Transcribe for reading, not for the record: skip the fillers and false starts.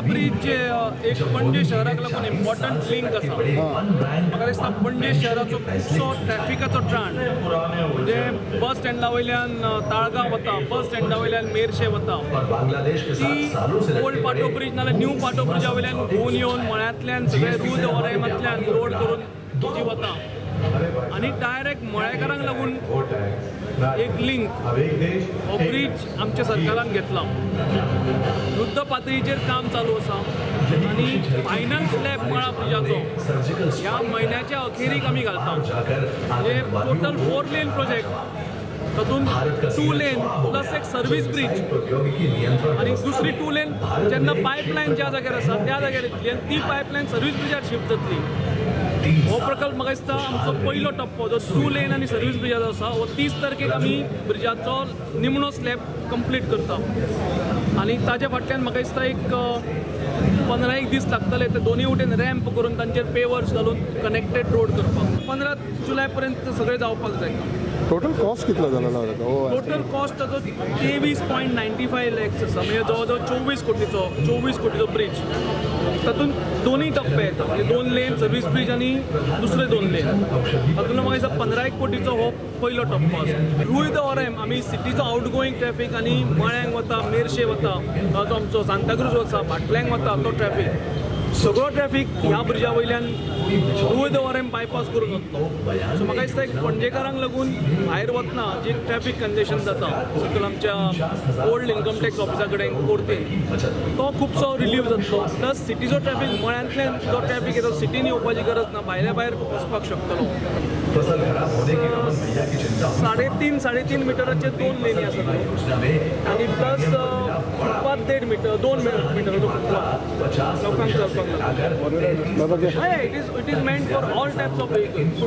Bridge एक पणजे शहराक लागून important link आसा. म्हाका दिसता पणजे शहराचो खुबसो ट्रॅफिकाचो त्राण, म्हणजे बस स्टँडा वयल्यान ताळगांव वता, बस स्टँडा वयल्यान मेरशे वता, ती ओल्ड पाटो ब्रीज नाल्यार न्यू पाटो ब्रिजा वयल्यान घुंवून येवन मळ्यांतल्यान सगळे रूद ओरेमांतल्यान रोड करून जी वता आनी डायरेक्ट मळेकारांक लागून एक लिंक हो ब्रीज आमच्या सरकारान घेतला. युद्ध पातळीचेर काम चालू आसा आनी फायनल स्लॅब मळा ब्रिजाचो ह्या म्हयन्याच्या अखेरीक आमी घालता. म्हणजे टोटल 4 लेन प्रोजेक्ट, तातूंत 2 लेन प्लस एक सर्वीस ब्रीज आनी दुसरी 2 लेन जेन्ना पायपलायन ज्या जाग्यार आसा त्या जाग्यार येतली आनी ती पायपलायन सर्वीस ब्रिजार शिफ्ट जातली. हो प्रकल्प म्हाका दिसता आमचो पयलो टप्पो जो 2 लेन आनी सर्वीस ब्रिजाचो आसा हो 30 तारखेक आमी ब्रिजाचो निमणो स्लॅब कंप्लीट करता आनी ताच्या फाटल्यान म्हाका दिसता एक 15-1 दीस लागतले ते दोनूय वटेन रॅम्प करून तांचेर पेवर्स घालून कनेक्टेड रोड करपाक. 15 जुलय पर्यंत सगळें जावपाक जाय. टोटल कॉस्ट कितलो जालो? टोटल कॉस्ट ताचो 23.95 लॅक्स आसा, म्हणजे जवळ जवळ 24 कोटीचो, 24 कोटीचो ब्रीज. तातूंत दोनूय टप्पे येता, म्हणजे 2 लेन सर्वीस ब्रीज आनी दुसरे 2 लेन. तातूंतलो म्हाका दिसता 15-1 कोटीचो हो पयलो टप्पो आसा. रूय the Orem आमी सिटीचो आउटगोईंग ट्रॅफिक आनी मळ्यांक वता, मेरशे वता, जो आमचो सांताक्रूज वता, भाटल्यांक वता तो ट्रॅफिक, सगळो ट्रॅफिक ह्या ब्रिजा वयल्यान रूय the Orem bypass करून वतलो. सो म्हाका दिसता एक पणजेकारांक लागून भायर वतना जी ट्रॅफिक कंजेशन जाता सकयल आमच्या ओल्ड इन्कम टॅक्स ऑफिसा कडेन कोर्तीन, तो खुबसो रिलीव जातलो. प्लस सिटीचो ट्रॅफिक मळ्यांतल्यान जो ट्रॅफिक येता सिटीन येवपाची गरज ना, भायल्या भायर वचपाक शकतलो. 3.5 3.5 मिटराचे 2 लेनी आसात आनी प्लस फुटपाथ 1.5 मीटर 2 मिटराचो फुटपाथ लोकांक चलपाक लागता. It is meant for all types of vehicles.